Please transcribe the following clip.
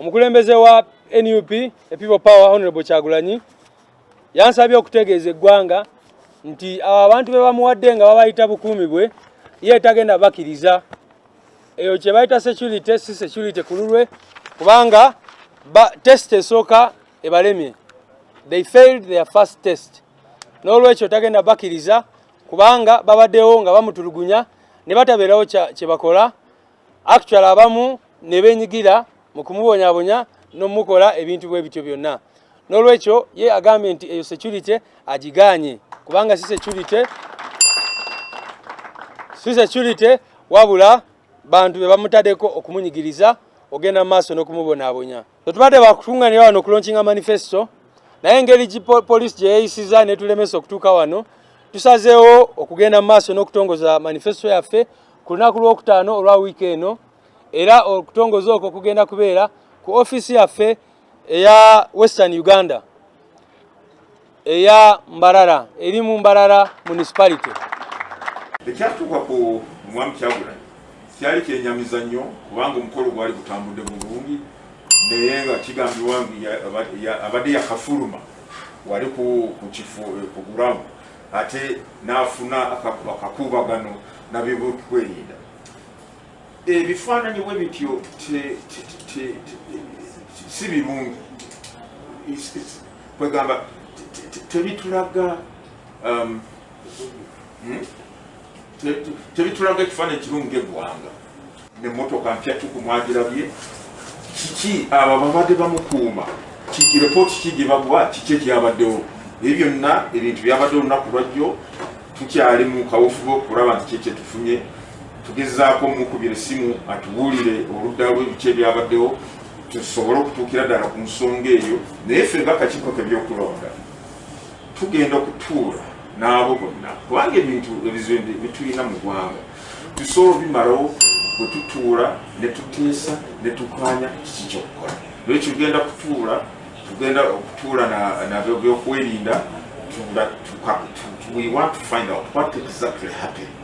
Omukulembeze wa NUP e People Power, Honorable Kyagulanyi, yansabye okutegeeza eggwanga nti abo abantu be bamuwadde nga babayita bukuumi bwe, ye tagenda bakiriza. Eyo kye bayita security si security ku lulwe, kubanga test esooka ebalemye. They failed their first test. N'olwekyo tagenda bakiriza, kubanga babaddewo nga bamutulugunya ne batabeerawo kye bakola. Actually, abamu ne beenyigira mu kumubonyabonya n'omukola ebintu bwe bityo byonna. N'olwekyo ye agambye nti eyo security agigaanye, kubanga si security, si security, wabula bantu be bamutaddeko okumunyigiriza ogenda mu maaso n'okumubonaabonya. Tubadde bakutunganira wano okulaunchinga manifesto, naye engeri poliisi gye yeeyisiza netulemesa okutuuka wano, tusazeewo okugenda mu maaso n'okutongoza manifesto yaffe ku lunaku lwokutaano olwa wiiki eno. Era okutongoza okwo kugenda kubeera ku ofiisi yaffe eya Western Uganda eya Mbarara, eri mu Mbarara Municipality. Ekyatuuka ku mwami Kyagulanyi kyali kyenyamiza nnyo, kubanga omukolo gwali gutambudde bulungi, naye nga kigambibwa nti abadde yakafuluma wali ku kifo ku ground, ate n'afuna akakuubagano nabyokwerinda. Ebifaananyi bwe bityo si birungi. Kwegamba tebitulaga tebitulaga ekifaananyi kirungi eggwanga. Nemotoka mpya tukumwagirabye. Kiki abo babadde bamukuuma? Kiki ripooti ki gye baguwa? Kiki ekyabaddewo? Ebyo byonna ebintu byabadde olunaku lwajjo. Tukyali mu kawufuba okulaba nti ki kyetufunye. Tugezaako omukubira essimu atubuulire oludda lwe, biki ebyabaddewo, tusobole okutuukira ddala ku nsonga eyo. Naye ffe nga akakiiko kebyokulonda tugenda okutuula n'abo bonna, kubanga ebintu ebizibu bitulina mu ggwanga tusobola obimalawo bwe tutuula ne tuteesa ne tukanya kiki kyokukola. Lwekyo tugenda okutuula nabyo byokwerinda. We want to find out what exactly happened.